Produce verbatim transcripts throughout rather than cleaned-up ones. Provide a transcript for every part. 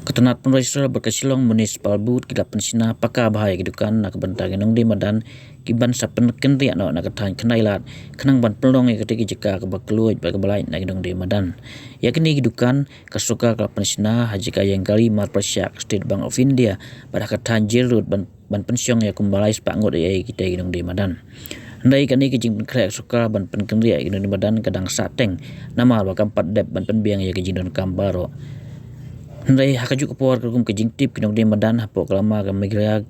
Ka tnat pynroi sor bad ka Shillong Municipal Board ki la pynshna paka bha ïa ki dukan na ka bynta ki nongdie madan ki ban sa pynkynriah noh na ka thaiñ Khyndai Lad khnang ban pynlong ïa katei ka jaka kaba kylluid bad kaba lait na ki nongdie madan. Ïa kine ki dukan ka sorkar ka la pynshna ha jaka ïeng kali marpyrshah ka State Bank of India bad ha ka thaiñ Jail Road ban ban pynshong ïa kumba lai spah ngut ïa kitei ki nongdie madan. Hynrei kane ka jingpynkhreh ka sorkar ban pynkynriah ïa ki nongdie madan ka dang sahteng namar ba kam pat dep ban pynbiang ïa ki jingdonkam baroh. Hynrei ha kajuh ka por, katkum ka jingtip ki nongdie madan hapoh ka lama ka Meghalaya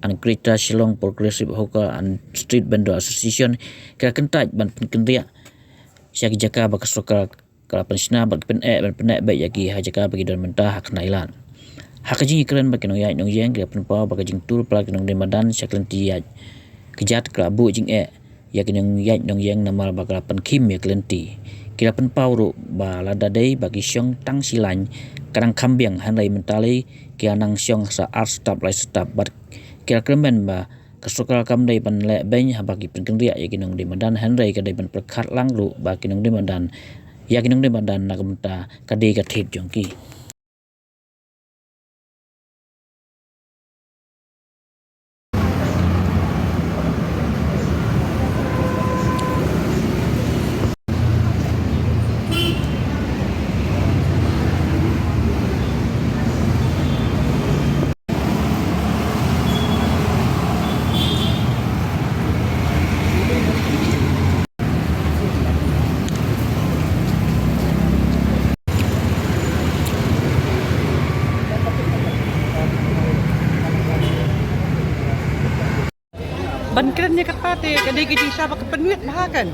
and Greater Shillong Progressive Hawker and Street Vendor Association ka kyntait ban pynkynriah sha ki jaka ba ka sorkar ka la pynshna bad ka pyneh ban pyneh beit ïa ki ha jaka ba ki don mynta ha Khyndai Lad. Ha ka jingïakren bad ki nongïaid nongïeng, ki la pynpaw ba ka jingtur palat ki nongdie madan sha ki lynti ïaid kjat ka la buh jingeh ïa ki nongïaid nongïeng namar ba ka la pynkhim ïa ki lynti. Ki la pynpaw ruh ba lada dei ba ki shong tang shi lain ka dang kham biang, hynrei mynta lei ki la nang shong sa ar step lai step bad ki la kyrmen ba ka sorkar kam dei ban leh beiñ haba ki pynkynriah ïa ki nongdie madan, hynrei ka dei ban pyrkhat lang ruh ba ki nongdie madan, ïa ki nongdie madan na ka bynta ka dei ka thied jong ki. Ban kren ïa kata te ka dei ka jingshisha ba ka pynwit bha kan.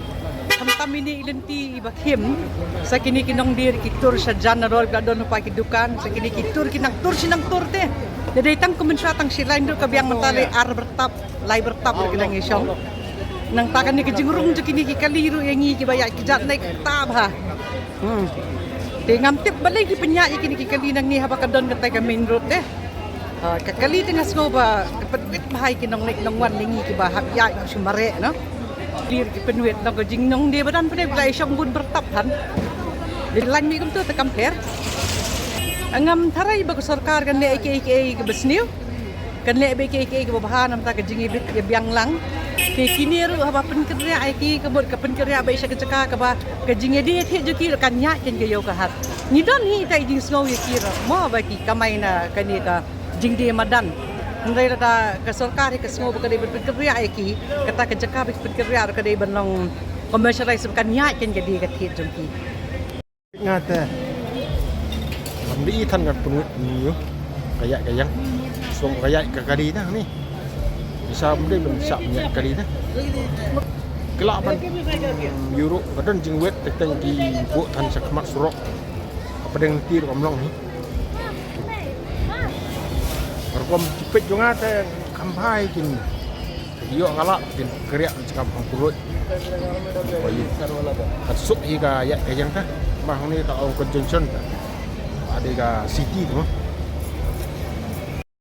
Khamtam ine i lynti iba khim, sa kine ki nongdie ki tur sha jan na roi, ki la don hapoh ki dukan, sa kine ki tur ki nang tur shi nang tur te. Te dei tang kum mynshuwa tang shi lain ruh ka biang mynta lei ar byrtap, lai byrtap ruh ki nang ïashong. Nangta kane ka jingrung jong kine ki kali ruh ïa ngi kiba ïaid kjat, nai kata bha. Hmm. Te ngam tip balei ki pynïaid ïa kine ki kali nangne haba ka don katai ka main road te. Ha, ka kali te nga sngew ba ka pynwit bha ïa ki nongleit nongwan ïa ngi kiba hap ïaid shu mareh, no. Clear ki pynwit, nang ka jingnongdie madan pynwit, la i shong bun byrtap than. Dei lain mih kumto te kam pher. Ngam tharai ba ka sorkar kan leh ïa kiei kiei kiba sniew. Kan leh beit kiei kiei kiba bha namar ka jingïabit ïabiang lang. Te kine ruh haba pynkynriah ïa ki, ka mut ka pynkynriah beit sha ka jaka kaba ka jingïadie thied jong ki ruh kan ïaid kein ka ïew ka hat. Ngi don hi ita i jingsngew ïa ki ruh mo ba ki kamai na kane ka jingdie madan. Hynrei lada ka sorkar hi ka sngew ba ka dei ban pynkynriah ïa ki, kata ka jaka ba ki pynkynriah ruh ka dei ban long commercialize ba kan ïaid kein ka die ka thied jong ki. Nga te. Lam dei than ngan pynwit ni ïa ka ïaid ka ïeng. Song ka ïaid ka kali dah ni. Bisa mdei ban sah ïaid kali dah. Kela ban, mm, ïuh ruh ka don jingwit te teng ki buh than sha khmat surok. Ka pdeng lynti ruh kam long hi. Ka rukom ki peit jong nga te kam bha ïa kine. Ïoh nga lah kin kyrïah jaka hangtu ruh. Ka suk hi ka ïaid ka ïeng ta. Ba hangne ka ong conjunction ta. Ade ka city tu.